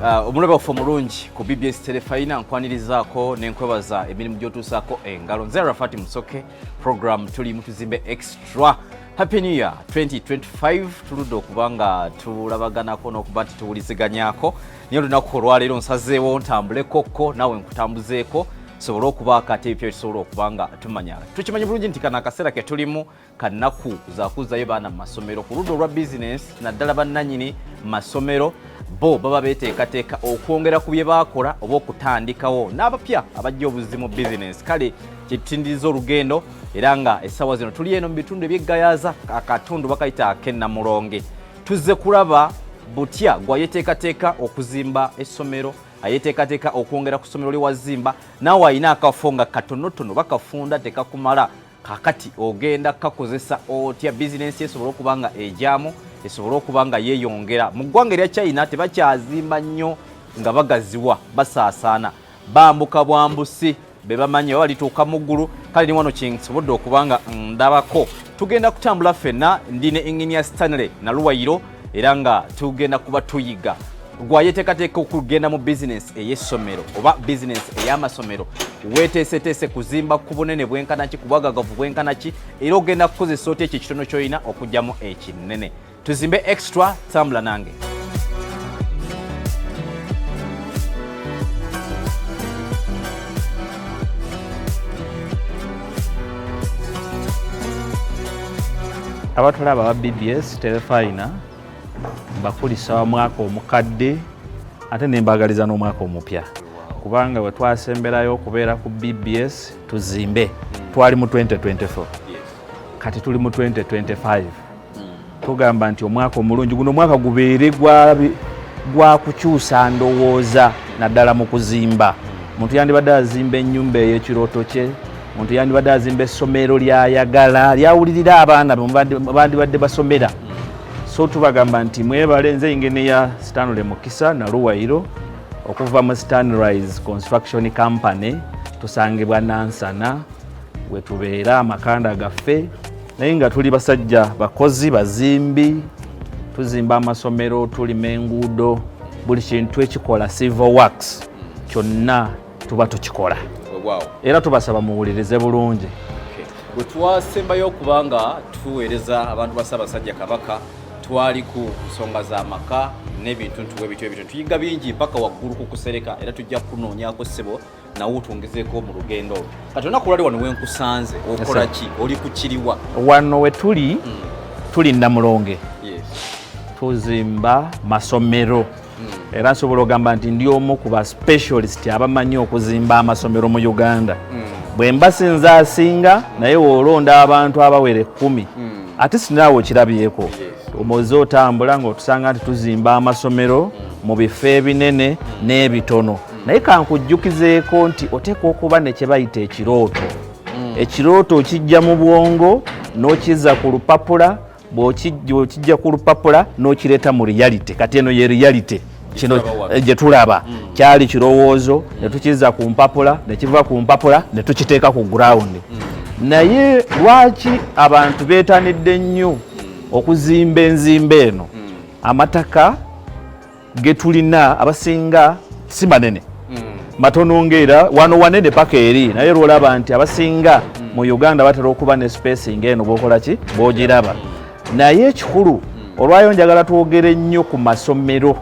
Omulabe waffe omulungi ku BBS Terefayina, nkwanirizaako nenkwebaza emirimu gy'otuusaako engalo. Nze Rafati Musoke, program tuli mu Tuzimbe Extra. Happy New Year 2025. Tuludde okuba nga tulabaganako n'okuba nti tuwuliziganyako, naye olunaku olwaleero nsazeewo ntambulekokko naawe nkutambuzeeko sobole okubaako ate ebipya byetusobola okuba nga tumanya. Tukimanyi bulungi nti kano akaseera ke tulimu kanaku zakuzzayo baana mu masomero. Ku ludda olwa bizinensi, naddala bannanyini masomero, bo baba beteekateeka okwongera ku bye baakola oba okutandikawo n'abapya abajja obuzzi mu bizinensi. Kale kyetutindiriza olugendo, era nga essaawa zino tuli eno mu bitundu ebyeggayaza, akatundu bakayita ak'ennamulonge. Tuzze kulaba butya gwayeteekateeka okuzimba essomero, ayeteekateeka okwongera ku ssomero lyewazimba, naawe alina akafo nga katonotono bakafunda tekakumala, kakati ogenda kukakozesa otya bizinensi esobole okuba nga ejamu, esobole okuba nga yeeyongera. Mu ggwanga erya China tebakyazimba nnyo nga bagaziwa, basaasaana, bambuka bwambusi, be bamanyi oba lituuka mu ggulu. Kale ni wano kinsobodde okuba nga ndabako. Tugenda kutambula ffenna, ndi ne Engineer Stanley Naluwayiro, era nga tugenda kuba tuyiga gwayeteekateeka okugenda mu bizinensi ey'essomero oba bizinensi ey'amasomero. Weeteeseteese kuzimba ku bunene bwenkana ki, ku bwagagavu bwenkana ki, era ogenda kukozesa otya ekyo ekitono ky'olina okugyamu ekinene? Tuzimbe Extra, tambula nange. Abatulaba aba BBS Terefayina, mbakulisa omwaka omukadde ate nembagaliza n'omwaka omupya, kubanga bwe twasemberayo okubeera ku BBS Tuzimbe twali mu 2024, kati tuli mu 2025. Tugamba nti omwaka omulungi guno, omwaka gubeere gwa kukyusa ndowooza, naddala mu kuzimba. Omuntu yandibadde azimba ennyumba ey'ekirooto kye, omuntu yandibadde azimba essomero lyayagala, lyawulirira abaana bandibadde basomera. So tubagamba nti mwebale. Nze Engineer Stanley Mukisa Naluwayiro okuva mu Stanrise Construction Company. Tusangibwa Nansana wetubeera, amakanda gaffe, naye nga tuli basajja bakozi, bazimbi, tuzimba amasomero, tulima enguudo, buli kintu ekikola civil works kyonna tuba tukikola, era tubasaba muwulirize bulungi. Bwe twasembayo okuba nga tuweereza abantu ba Ssaabasajja Kabaka, twali ku nsonga z'amaka n'ebintu ntuwa ebityo ebityo. Tuyiga bingi mpaka waggulu ku kusereka, era tujja kunoonyaako ssebo nawe otwongezeeko mu lugendo olwo. Kati olunaku lwali wano wenkusanze okola ki? Oli ku kiriwa? Wano we tuli, tuli Namulonge, tuzimba masomero, era nsobola ogamba nti ndi omu ku ba specialist abamanyi okuzimba amasomero mu Uganda. Bwe mba sinza asinga, naye woolonda abantu abawera 10, ate sinaawe okirabyeko, omoze otambula ng'otusanga nti tuzimba amasomero mu bifo ebinene n'ebitono. Naye kankujjukizeeko nti oteekwa okuba ne kye bayita ekirooto. Ekirooto okijja mu bwongo n'okizza ku lupapula, bw'okijja ku lupapula n'okireeta mu reality. Kati eno ye reality kino gye tulaba. Kyali kirowoozo ne tukizza ku mpapula, ne kiva ku mpapula ne tukiteeka ku ground. Naye lwaki abantu beetanidde nnyo okuzimba enzimba eno? Amataka ge tulina abasinga si manene, matono, ngaera wano wanene paka eri, naye lwolaba nti abasinga mu Uganda batera okuba ne spacing eno bwokola ki bwogiraba. Naye ekikulu olwayo njagala twogere nnyo ku masomero.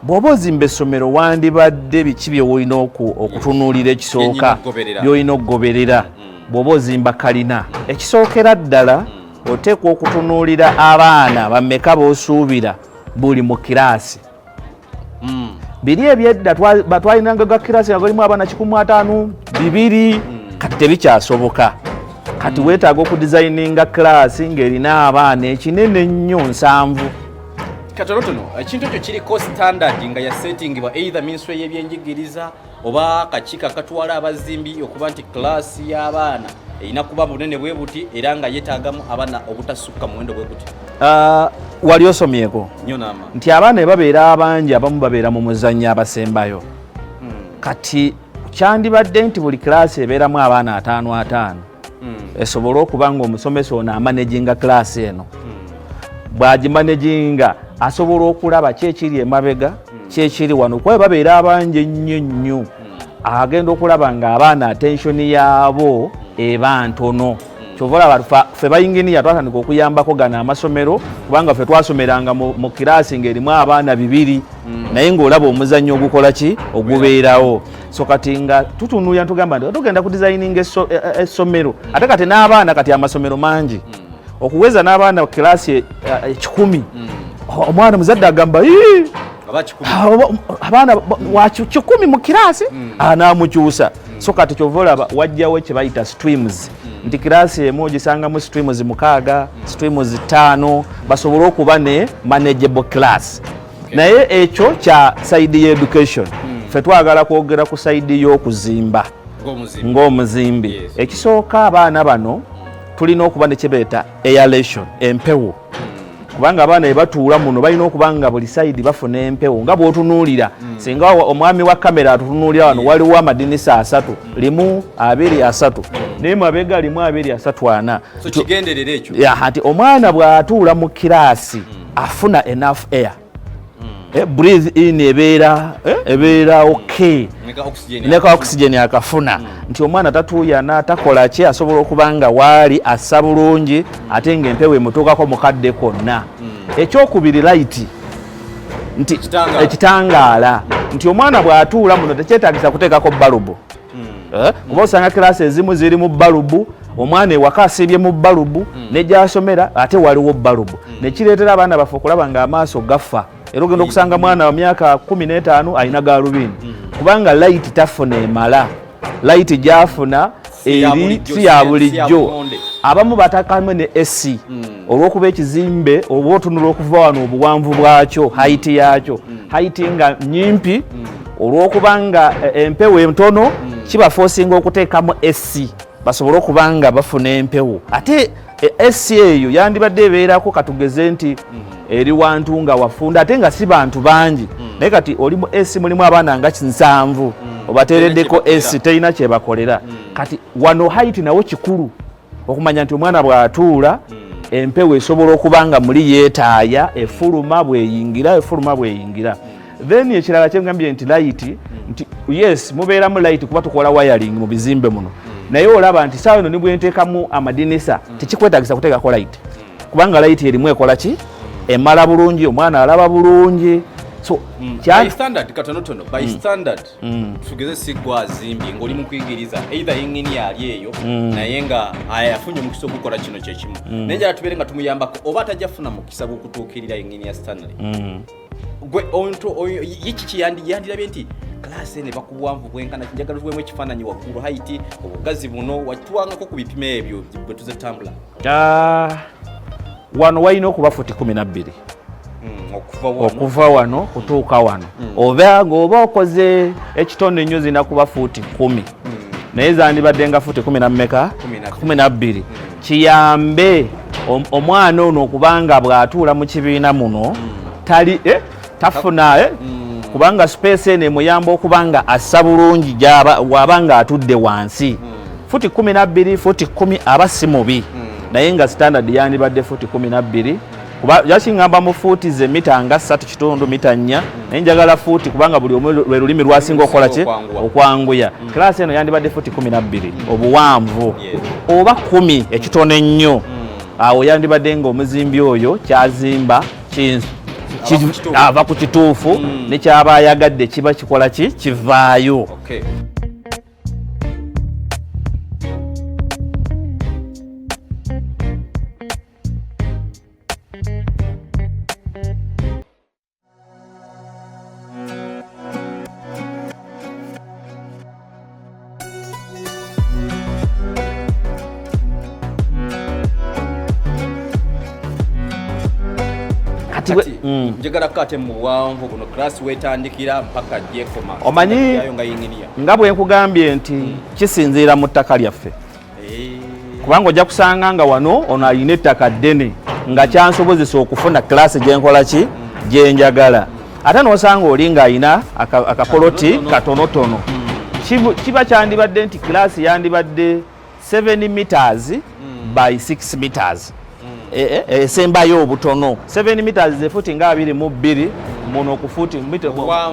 Bw'oba ozimba essomero, wandibadde biki byewolina okutunuulira ekisooka byolina okugoberera? Bw'oba ozimba kalina, ekisookera ddala oteekwa okutunuulira abaana bameka b'osuubira buli mu kiraasi. Biri ebyedda twalinanga ga kiraasi nga galimu abaana 150, 200, kati tebikyasoboka. Kati weetaaga okudizayininga kiraasi ng'erina abaana ekinene ennyo 70. Katonotono ekintu ekyo kiriko standard nga yasetingibwa either ministry y'ebyenjigiriza oba akakiiko akatwala abazimbi, okuba nti kiraasi y'abaana erina kuba bunene bwe buti, era nga yeetaagamu abaana obutasukka muwendo bwe guti? Wali osomyeko nnyo naama nti abaana bwe babeera abangi, abamu babeera mu muzannyo abasembayo. Kati kyandibadde nti buli kiraasi ebeeramu abaana ataano ataano, esobole okuba nga omusomesa ono amanaginga kiraasi eno. Bw'agimanaginga, Asobola okulaba ki ekiri emabega, ki ekiri wano, kuba babeera abangi ennyo ennyo. Agenda okulaba nga abaana attention yaabo eba ntono. Kyova olaba ffe bayinginiya twatandika okuyambako gano amasomero, kubanga ffe twasomeranga mu kiraasi ng'erimu abaana 2, naye ng'olaba omuzannyo ogukola ki ogubeerawo. So kati nga tutunuulira tugamba nti tugenda ku designing essomero, ate kati n'abaana, kati amasomero mangi okuweza n'abaana kiraasi 100, omwana muzadde agamba, "Ii, abaana wa 100 mu kiraasi," anaamukyusa. So kati kyova olaba wajjawo kye bayita streams, nti kiraasi emu ogisangamu streams 6, streams 5, basobole okuba ne manageable class. Naye ekyo kya side y'education. Ffe twagala kwogera ku side y'okuzimba ng'omuzimbi. Ekisooka, abaana bano tulina okuba ne kyebeeta aeration, empewo, kubanga abaana bwe batuula muno balina okuba nga buli side bafuna empewo. Nga bw'otunuulira, singa omwami wa kamera atutunuulira wano, waliwo amadinisa 3, 1, 2, 3, naye mabega 1, 2, 3, 4. So kigenderere ekyo. Ya, nti omwana bw'atuula mu kiraasi afuna enough air, breathe in ebeera okay, neka oxygen, neka oxygen akafuna, nti omwana tatuuyana, takola ki, asobola okuba nga waali assa bulungi, ate ng'empewo emutuukako mu kadde konna. Ekyokubiri, light, nti Ekitangaala. Ekitangaala, nti omwana bw'atuula muno tekyetaagisa kuteekako balubu. Kuba osanga kiraasi ezimu ziri mu balubu, omwana ewaka asiibye mu balubu, ne gy'asomera ate waliwo balubu, nekireetera abaana baffe okulaba nga amaaso gafa. Era ogenda okusanga mwana wa myaka 15 alina galubindi, kubanga light tafuna emala. Light gyafuna Si ya eri bulijjo, si ya si ya bulijjo. butonde. Abamu batakamu ne AC olw'okuba ekizimbe oba otunula okuva wano obuwanvu bwakyo, height yakyo, height nga nyimpi, olw'okuba nga empewo entono, kibaforcinga okuteekamu AC basobole okuba nga bafuna empewo. Ate AC eyo yandibadde ebeerako, katugeze nti eri wantu nga wafunda, ate nga si bantu bangi, naye kati oli mu AC mulimu abaana nga 70, obateereddeko Terina kye AC, terina kyebakolera. Kati wano height nawo kikulu okumanya nti omwana bw'atuula empewo esobola okuba nga muli yeetaaya, efuluma bweyingira, efuluma bweyingira. Then ekirala kyengambye nti light, nti yes, mubeeramu light kuba tukola wiring mu bizimbe muno, naye olaba nti saawa eno ne bwenteekamu amadinisa tekikwetagisa kuteekako light, kubanga light erimu ekola ki, emala bulungi, omwana alaba bulungi. So By standard, katonotono, by standard, tugeze sigwa azimbye ng'oli mu kuyigiriza, either yingini ali eyo naye nga afunye omukisa ogukola kino kyekimu, naye njala tubeere nga tumuyambako oba atajja funa mukisa gw'okutuukirira yingini ya Stanley. Gwe onto oyo ye kiki yandirabye nti class eno eba ku buwanvu bwenkana? Njagala tuwemu ekifaananyi waggulu, height, obugazi buno, watuwangako ku bipimo ebyo bwe tuzitambula. Ah, wano walina okuba futi 12. Okuva wano. Okuva wano kutuuka wano, oba ng'oba okoze ekitono ennyo zirina kuba fuuti 10, naye zandibadde nga fuuti kumi na mmeka? 12. 12, kiyambe omwana ono okubanga bw'atuula mu kibiina muno tali tafuna kubanga space eno emuyamba okuba nga assa bulungi bw'aba nga atudde wansi. Futi 12, futi 10 aba si mubi, naye nga standard yandibadde futi 12, kuba yakiŋŋamba mu fuuti ze mita nga 3.5, mita 4, naye njagala fuuti kubanga buli omu lwe lulimi lwasinga okukola ki? Okwanguwa. Okwanguya. Class eno yandibadde futi 12 obuwanvu, oba 10 ekitono ennyo. Awo yandibadde nga omuzimbi oyo kyazimba Ava ku kituufu. Ava ku kituufu, ne kyaba ayagadde kiba kikola ki, kivaayo. Okay. Kati Kati njagalako ate mu buwanvu buno class wetandikira mpaka gyekoma. Omanyi- Yayo nga yinginiya. Nga bwe nkugambye nti kisinziira mu ttaka lyaffe, kubanga ojja kusanga nga wano ono alina ettaka ddene nga kyansobozesa okufuna class gyenkola ki, gyenjagala, ate n'osanga oli ng'alina akapoloti Katonotono. katonotono. Kiba kyandibadde nti class yandibadde 7 meters by 6 meters. Esembayo obutono 7 meters ze futi nga 22 muno ku futi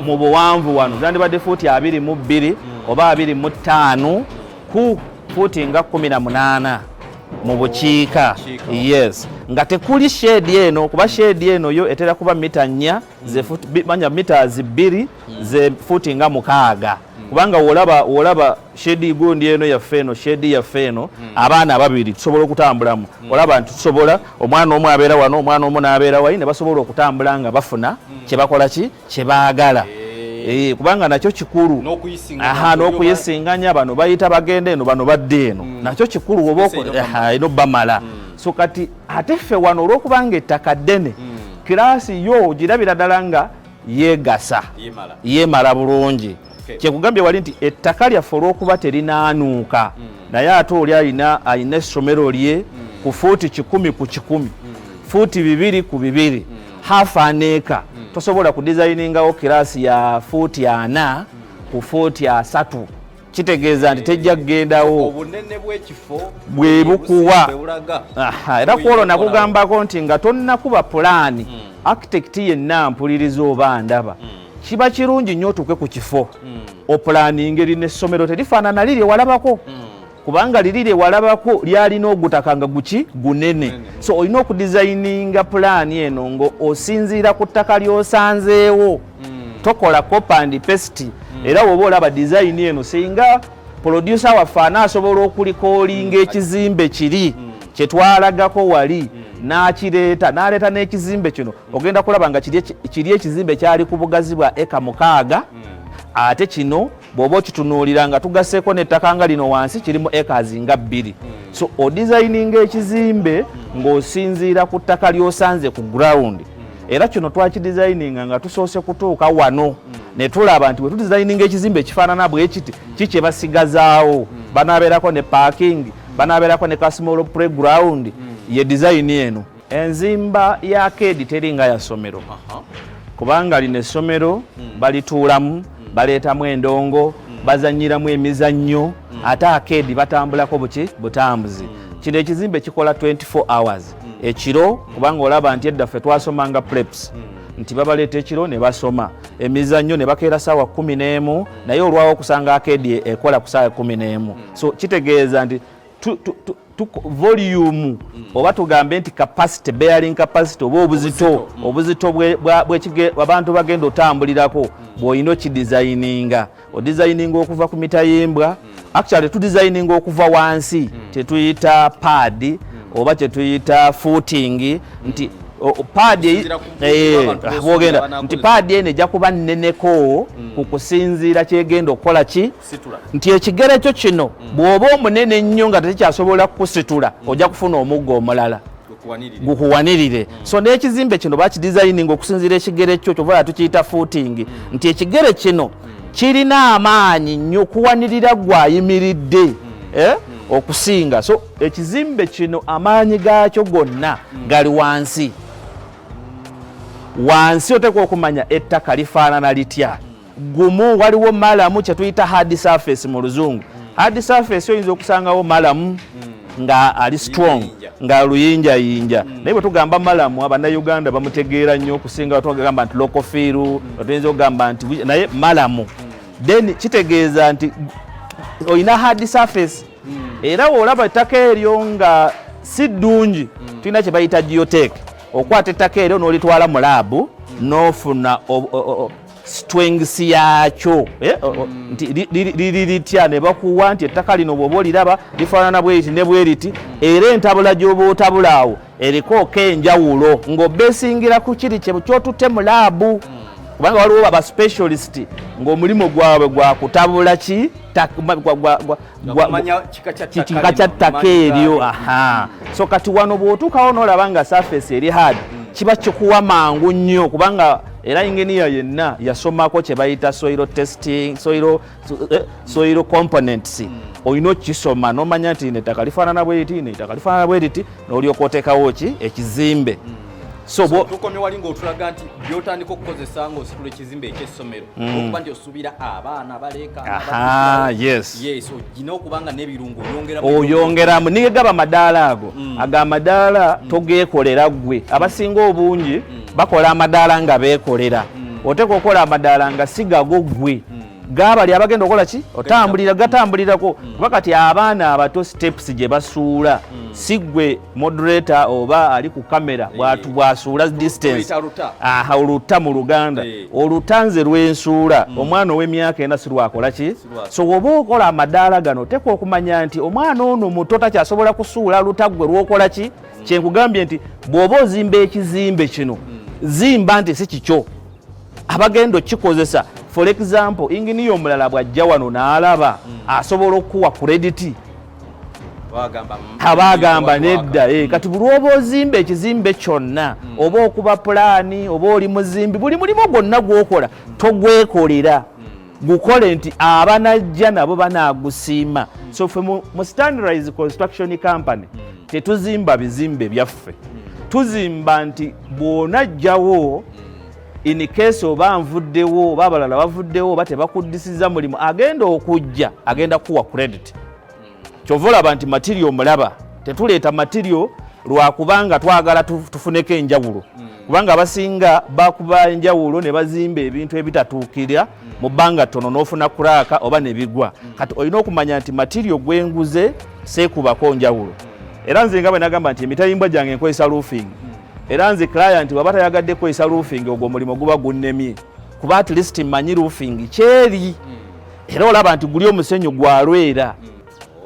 mu buwanvu wano zandibadde futi 22 oba 25 ku futi nga 18 mu bukiika. Yes, nga tekuli shed eno, kuba shed eno yo etera kuba mita 4 ze futi, manya meters 2 ze futi nga 6, kubanga wolaba shed gundi eno yaffe eno, shed yaffe eno, abaana ababiri tusobola okutambulamu. Olaba nti tusobola, omwana omu abeera wano, omwana omu n'abeera wali, ne basobola okutambula nga bafuna kyebakola ki kyebaagala. Kubanga nakyo kikulu n'okuyisinganya, bano bayita bagenda eno, bano badde eno, nakyo kikulu oba eno bamala. So kati ate ffe wano olw'okubanga ettaka ddene, kiraasi yo girabira ddala nga yeegasa, yeemala bulungi. Kyekugambye wali nti ettaka lyaffe olw'okuba terinaanuuka, naye ate oli alina essomero lye ku fuuti 100 ku 100, fuuti 2 ku 2, half an acre. Tosobola kudesigningawo kiraasi ya fuuti 40 ku fuuti 30, kitegeeza nti tejja kugendawo. Bwe bukuwa. Era kwolwo nakugambako nti nga tonnakuba pulaani, architect yenna mpuliriza oba ndaba, kiba kirungi nnyo otuuke ku kifo opulaninga. Erina essomero terifaanana liri walabako, kubanga liri lye walabako lyalina ogutaka nga guki gunene. So olina okudesigninga pulaani eno nga osinziira ku ttaka ly'osanzeewo, tokola copy and paste. Era woba olaba design eno, singa producer waffe anaasobola okurecallinga ekizimbe kiri kyetwalagako wali, n'akireeta, n'aleeta n'ekizimbe kino, ogenda kulaba nga kiri ekizimbe kyali ku bugazi bwa eka 6, ate kino bw'oba okitunuulira nga tugaseeko n'ettaka nga lino wansi kirimu acres nga 2. So odesigninga ekizimbe ng'osinziira ku ttaka ly'osanze ku ground. Era kino twakidesigninga nga tusoose kutuuka wano ne tulaba nti bwe tudesigninga ekizimbe ekifaanana bwe kiti, ki kye basigazaawo? Banaabeerako ne parking, banaabeerako ne ka small playground. Ye design eno. Enzimba ya arcade teringa ya ssomero, kubanga lino essomero balituulamu, baleetamu endongo, bazanyiramu emizannyo, ate arcade batambulako buki butambuzi. Kino ekizimbe kikola 24 hours ekiro, kubanga olaba nti edda ffe twasomanga preps nti babaleeta ekiro ne basoma emizannyo ne bakeera saawa 11, naye olwawo okusanga arcade ekola ku saawa 11. So kitegeeza nti volume oba tugambe nti capacity, bearing capacity oba obuzito abantu bagenda otambulirako, bw'olina okidesigninga, odesigninga okuva ku mitayimbwa. Actually tudesigninga okuva wansi, kyetuyita pad oba kyetuyita footing, nti pad bwogenda nti pad eno ejja kuba nneneko ku kusinziira kyegenda okukola ki, nti ekigere kyo kino bw'oba omunene ennyo nga tekikyasobola kukusitula, ojja kufuna omuggo omulala gukuwanirire. So n'ekizimbe kino bakidesigninga okusinziira ekigere kyo, kyova tukiyita footing, nti ekigere kino kirina amaanyi nnyo okuwanirira gwayimiridde okusinga. So ekizimbe kino amaanyi gaakyo gonna gali wansi wansi. Oteekwa okumanya ettaka lifaanana litya. Gumu waliwo murram, kyetuyita hard surface mu luzungu. Hard surface oyinza okusangawo murram nga ali strong nga luyinjayinja, naye bwe tugamba murram Abannayuganda bamutegeera nnyo okusinga tugamba nti local fill, tuyinza okugamba nti naye murram then kitegeeza nti olina hard surface. Era woolaba ettaka eryo nga si ddungi, tulina kye bayita geotech. Okwata ettaka eryo n'olitwala mu lab n'ofuna strength yakyo, nti liri litya, ne bakuwa nti ettaka lino bw'oba oliraba lifaanana bweriti ne bweriti, era entabula gy'oba otabula awo erikooko enjawulo ng'obesingira ku kiri kyotutte mu lab, kubanga waliwo aba specialist ng'omulimu gwabwe gwa kutabula ki kika kya ttaka eryo. Aha, so kati wano bw'otuukawo n'olaba nga surface eri hard, kiba kikuwa mangu nnyo, kubanga era ingeniya yenna yasomako kye bayita soil testing, soil components. Olina okukisoma n'omanya nti lino ettaka lifaanana bwe riti, lino ettaka lifaanana bwe riti, n'olyoka oteekawo ki ekizimbe. So tukomye wali ng'otulaga nti by'otandika okukozesa ng'ositula ekizimbe eky'essomero, okuba nti osuubira abaana baleeka. Aha, yes. Yes, ogina okuba nga n'ebirungo oyongeramu. Oyongeramu niye gaba madaala ago. Ago amadaala togeekolera ggwe. Abasinga obungi bakola amadaala nga beekolera. Oteeka okukola amadaala nga si gago ggwe, gaabali abagenda okukola ki, otambulira, gatambulirako, kuba kati abaana abato steps gye basuula, si ggwe moderator oba ali ku kamera bwasuula distance. Tuyita luta. Aha, oluta mu Luganda. Oluta nze lwensuula, omwana ow'emyaka 4 si lwakola ki. Silwakola. So oba okola amadaala gano, oteekwa okumanya nti omwana ono muto, takyasobola kusuula luta ggwe lwokola ki. Kyenkugambye nti bw'oba ozimba ekizimbe kino, zimba nti si kikyo, abagenda okikozesa. For example, inginiya omulala bw'ajja wano n'alaba, asobola okukuwa credit. Bagamba Abaagamba nedda. Kati buli oba ozimba ekizimbe kyonna, oba okuba pulaani, oba oli muzimbi, buli mulimu gwonna gwokola togwekolera, gukole nti abanajja nabo banaagusiima. So ffe mu Standardized Construction Company tetuzimba bizimbe byaffe, tuzimba nti bw'onajjawo, in case oba nvuddewo oba abalala bavuddewo oba tebakuddisiza mulimu, agenda okujja agenda kuwa credit. Kyova olaba nti material omulaba tetuleeta material lwakubanga twagala tufuneko enjawulo, kubanga abasinga bakuba enjawulo ne bazimba ebintu ebitatuukirira mu bbanga ttono, n'ofuna crack oba ne bigwa. Kati olina okumanya nti material gwenguze seekubako njawulo. Era nze nga bwe nagamba nti emitayimbwa gyange nkozesa roofing, era nze client bw'aba tayagadde kukozesa roofing, ogwo omulimu guba gunnemye, kuba at least mmanyi roofing kyeri, era olaba nti guli omusenyu gwalwera.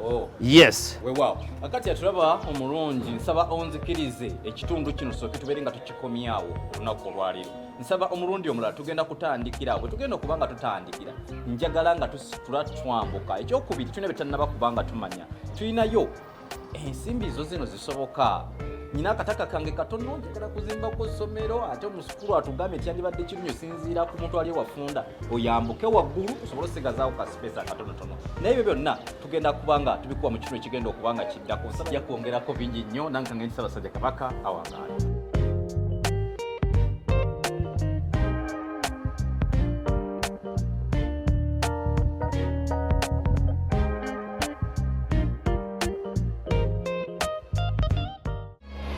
Oh. Yes. Weewaawo, akati atulaba omulungi, nsaba onzikirize ekitundu kino sooke tubeere nga tukikomyawo olunaku olwaleero. Nsaba omulundi omulala tugenda kutandikira awo bwe tugenda okuba nga tutandikira. Njagala nga tusitula twambuka ekyokubiri, tulina bye tutannaba kuba nga tumanya. Tulinayo ensimbi zo zino zisoboka. Nyina akataka kange katono, njagala kuzimbako ssomero, ate omusukulu atugambye kyandibadde kirungi osinziira ku muntu ali ewafunda oyambuke waggulu osobole osigazaawo ka space akatonotono. Naye ebyo byonna tugenda kuba nga tubikuwa mu kitundu ekigenda okuba nga kiddako. Nsaba kwongerako bingi nnyo nange kange nti Ssaabasajja Kabaka awangaale.